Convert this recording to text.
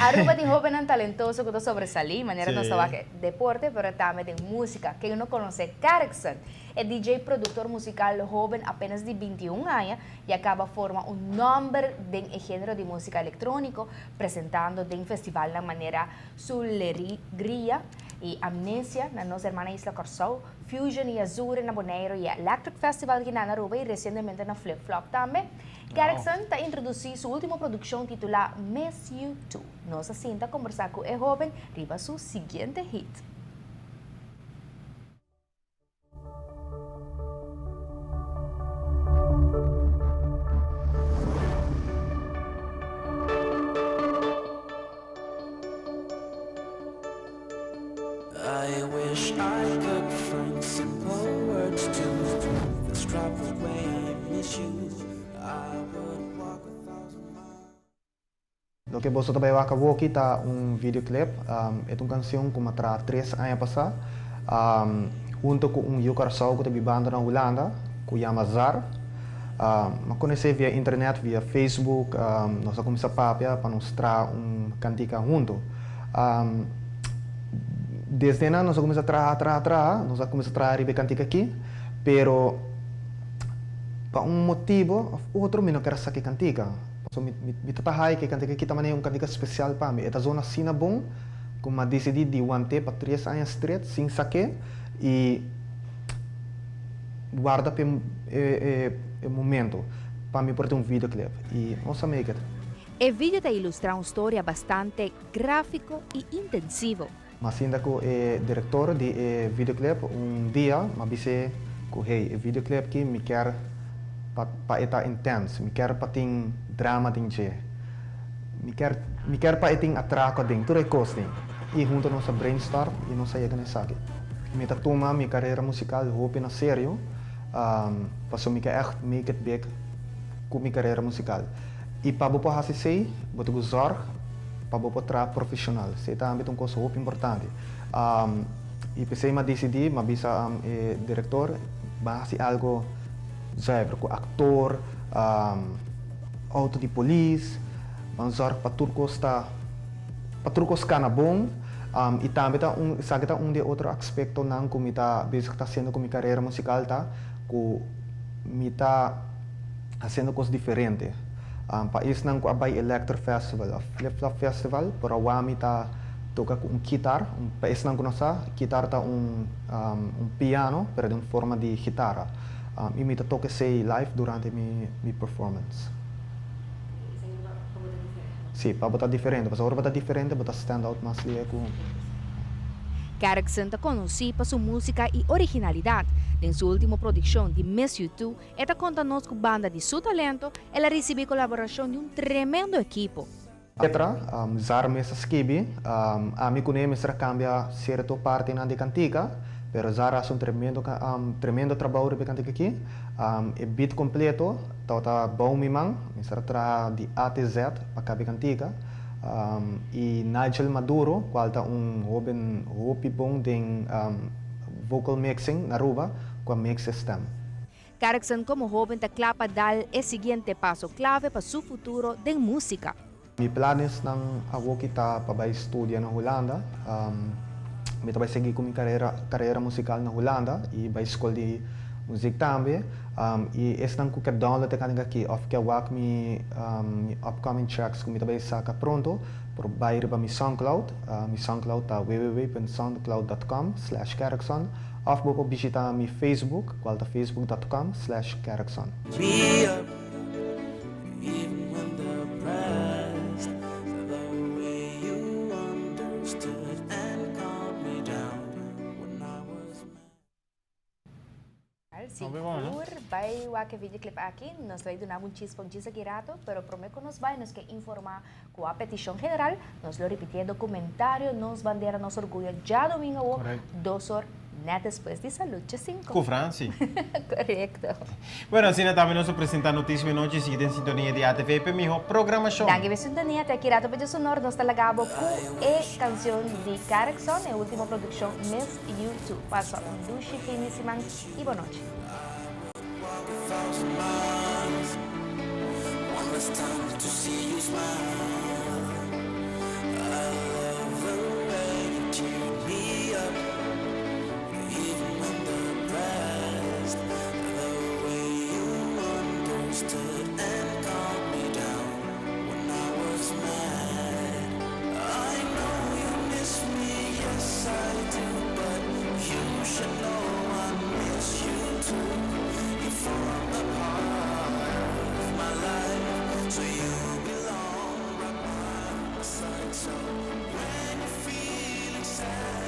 Aruba tin hobennan talentoso ku ta sobresalí, manera nos ta wak e deporte, pero tambe den músika. Ken no konosé Carrickson? E DJ produktor musikal hoben apenas di 21 aña i a kaba forma un nòmber den e género di músika elektróniko, presentando den festivalnan manera Sulerigria i Amnesia na nos hermana isla Kòrsou, Fusion i Azure na Boneiru i Electric Festival kinan na Aruba i resientemente na Flip Flop tambe. Garrison ta introdusí su último produkshon titulá Miss You Too. Nos a sinta kombersá ku e hóben riba su siguiente hit. I wish I could find simple words to describe the way I miss you I would walk a thousand miles. Loke boso ta bai wak awoki ta un videoclip. E ta un canción cu mi a traha tres aña pasa hunto cu un yu Curaçao cu ta bibando na Hulanda cu yama Zar. Mi a conoce via internet, via Facebook. Nos a cuminsa papia pa nos traha un cantica hunto. Desde nan nos a cuminsa traha, traha, traha. Nos a cuminsa traha riba e cantica aki, pero pa un motibo of otro mi no kier a saca e cantica. Pasobra mi mi ta ta haya cu e cantica aki ta manera un cantica special pa mi. E ta zona asina bon cu mi a dicidi di want'e pa tres aña stret sin sac'e y warda pa e e momento pa mi por tin un videoclip y nos a make it. E video ta ilustrá un storia bastante gráfiko i intensivo. M'a sinta ku e direktor di e videoclip un dia, m'a bis'é ku hey, e videoclip ki mi kier pa pa e ta intens, mi kier pa tin drama den dje, mi kier mi kier pa e tin atrako aden, tur e kos den. I hunto nos a brainstorm i nos a yega na esaki. Mi ta tuma mi karera musikal hopi na serio, pasobra mi ke ègt make it big ku mi karera musikal. I pa bo por hasi esei, bo ta ku zòrg pa bo por traha profeshonal. Esei tambe ta un kos hopi importante. I p'esei mi a disidí, mi a bisa e direktor, ban hasi algu zuiver ku aktor, outo di polis, ban zòrg pa tur kos ta, pa tur kos kana bon. I tambe ta un, esaki ta un di e otro aspektonan ku mi ta bezig ta hasiendo ku mi karera musikal ta ku mi ta. Haciendo cos diferente. Paisnan cu a bay Electro Festival of Flip Flop Festival por awa mi ta toca cu un kitar. Pa esnan cu no sa, kitar ta un un piano pero den forma di gitara. Y mi ta toca esey live durante mi mi performance. Pa bo ta diferente? Si, pa bo ta diferente. Pasobra ora bo ta diferente bo ta stand out mas lihe cu. Garrison ta conoci pa su musica y originalidad. Den su ultimo produccion di Miss You Too, E ta konta nos ku banda di su talento el a risibí kolaborashon di un tremendo ekipo. Letra, Zar mes a skibi, Ami kuné mester a kambia sierto partinan di kantika, pero Zar a hasi un tremendo tremendo trabou riba e kantika aki. E beat kompleto tabata bou mi man, mester a traha di A te Z pa kaba e kantika. I Nigel Maduro, kual ta un hoben hopi bon den vocal mixing na Aruba, ku a mix e stem. Garrison komo hóben ta kla pa dal e siguiente paso klave pa su futuro den músika. Mi planesnan awoki ta pa bai studia na Hulanda. Mi ta bai sigui ku mi karera karera musikal na Hulanda i bai skol di muzik tambe. I esnan ku ke download e kantika aki òf ke wak mi mi upcoming tracks ku mi ta bai saka pronto por bai riba mi Soundcloud. Mi Soundcloud ta www.soundcloud dot com slash Garrison. Of bo por bishita mi Facebook, cual ta facebook dot com slash Garrison. Me up even when depressed The way you understood and calmed me down when I was mad. Sigur, bai wak e videoclip aki, nos lo duna bo un chispa un chis aki rato, pero prome cu nos bai nos ke informa cu a peticion general, nos lo ripiti e documentario Nos Bandera Nos Orguyo djadomingo awo, dos or net despues di Salud dje cinco. Cu Franci. Corecto. Bueno, asina tambe nos a presenta Noticia Mi Nochi, sigui den sintonia di ATV p'e miho programacion. Danki p'e sintonia, te aki rato pa djesonor nos ta laga bo cu e cancion di Carrickson, e ultimo produccion Miss You Too. Pasa un dushi fin di siman y bo nochi. So when you're feeling sad.